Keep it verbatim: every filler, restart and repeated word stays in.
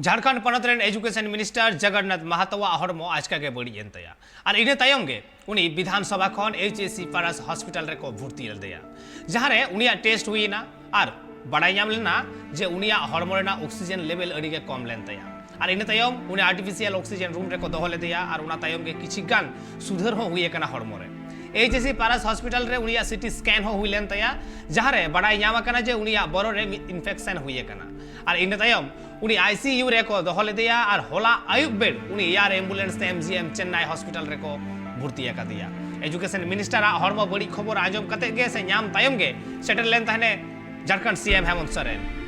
ᱡᱷᱟᱲᱠᱷᱚᱸᱰ ᱯᱚᱱᱚᱛ ᱨᱮᱱ education minister Jagannath ᱢᱟᱦᱟᱛᱚᱣᱟᱜ ᱦᱚᱲᱢᱚ ᱟᱪᱠᱟ ᱜᱮ ᱵᱟᱹᱲᱤᱡ ᱮᱱ ᱛᱟᱭᱟ ᱟᱨ ᱤᱱᱟᱹ ᱛᱟᱭᱚᱢ ᱜᱮ ᱩᱱᱤ ᱵᱤᱫᱷᱟᱱ ᱥᱚᱵᱷᱟ ᱠᱷᱚᱱ ᱮᱭᱤᱪ ᱮ ᱥᱤ ᱯᱟᱨᱟᱥ ᱦᱚᱥᱯᱤᱴᱟᱞ ᱨᱮᱠᱚ ᱵᱷᱚᱨᱛᱤ ᱞᱮᱫᱮᱭᱟ, ᱡᱟᱦᱟᱸ ᱨᱮ ᱩᱱᱤᱭᱟᱜ ᱴᱮᱥᱴ ᱦᱩᱭ ᱮᱱᱟ ᱟᱨ ᱵᱟᱰᱟᱭ ᱧᱟᱢ ᱞᱮᱱᱟ ᱡᱮ ᱩᱱᱤᱭᱟᱜ ᱦᱚᱲᱢᱚ ᱨᱮᱱᱟᱜ ᱚᱠᱥᱤᱡᱮᱱ ᱞᱮᱵᱮᱞ ᱟᱹᱰᱤ ᱜᱮ ᱠᱚᱢ ᱞᱮᱱ ᱛᱟᱭᱟ᱾ ᱟᱨ ᱤᱱᱟᱹ ᱛᱟᱭᱚᱢ ᱩᱱᱤ ᱟᱨᱴᱤᱯᱷᱤᱥᱤᱭᱟᱞ ᱚᱠᱥᱤᱡᱮᱱ ᱨᱩᱢ ᱨᱮᱠᱚ ᱫᱚᱦᱚ ᱞᱮᱫᱮᱭᱟ ᱟᱨ ᱚᱱᱟ ᱛᱟᱭᱚᱢ ᱜᱮ ᱠᱤᱪᱷᱤ ᱜᱟᱱ ᱥᱩᱫᱷᱟᱹᱨ ᱦᱚᱸ ᱦᱩᱭ ᱟᱠᱟᱱᱟ ᱦᱚᱲᱢᱚ ᱨᱮ᱾ ᱮᱭᱤᱪ ᱮ ᱥᱤ ᱯᱟᱨᱟᱥ ᱦᱚᱥᱯᱤᱴᱟᱞ ᱨᱮ ᱩᱱᱤᱭᱟᱜ ᱥᱤᱴᱤ ᱥᱠᱮᱱ ᱦᱚᱸ ᱦᱩᱭ ᱞᱮᱱ ᱛᱟᱭᱟ, ᱡᱟᱦᱟᱸ ᱨᱮ ᱵᱟᱰᱟᱭ ᱧᱟᱢ ᱟᱠᱟᱱᱟ ᱡᱮ ᱩᱱᱤᱭᱟᱜ ᱵᱚᱨᱚ ᱨᱮ ᱢᱤᱫ ᱤᱱᱯᱷᱮᱠᱥᱮᱱ ᱦᱩᱭ ᱟᱠᱟᱱᱟ᱾ ᱟᱨ ᱤᱱᱟᱹ ᱛᱟᱭᱚᱢ ᱩᱱᱤ ᱟᱭ ᱥᱤ ᱭᱩ ᱨᱮᱠᱚ ᱫᱚᱦᱚ ᱞᱮᱫᱮᱭᱟ ᱟᱨ ᱦᱚᱞᱟ ᱟᱹᱭᱩᱵ ᱵᱮᱲ ᱩᱱᱤ ᱮᱭᱟᱨ ᱮᱢᱵᱩᱞᱮᱱᱥ ᱛᱮ ᱮᱢ ᱡᱤ ᱮᱢ ᱪᱮᱱᱱᱟᱭ ᱦᱚᱥᱯᱤᱴᱟᱞ ᱨᱮᱠᱚ ᱵᱷᱚᱨᱛᱤ ᱟᱠᱟᱫᱮᱭᱟ᱾ ᱮᱡᱩᱠᱮᱥᱚᱱ ᱢᱤᱱᱤᱥᱴᱟᱨᱟᱜ ᱦᱚᱲᱢᱚ ᱵᱟᱹᱲᱤᱡ ᱠᱷᱚᱵᱚᱨ ᱟᱸᱡᱚᱢ ᱠᱟᱛᱮ ᱜᱮ ᱥᱮ ᱧᱟᱢ ᱛᱟᱭᱚᱢ ᱜᱮ ᱥᱮᱴᱮᱨ ᱞᱮᱱ ᱛᱟᱦᱮᱱᱮ ᱡᱷᱟᱲᱠᱷᱚᱸᱰ ᱥᱤ ᱮᱢ ᱦᱮᱢᱚᱱᱛ ᱥᱚᱨᱮᱱ᱾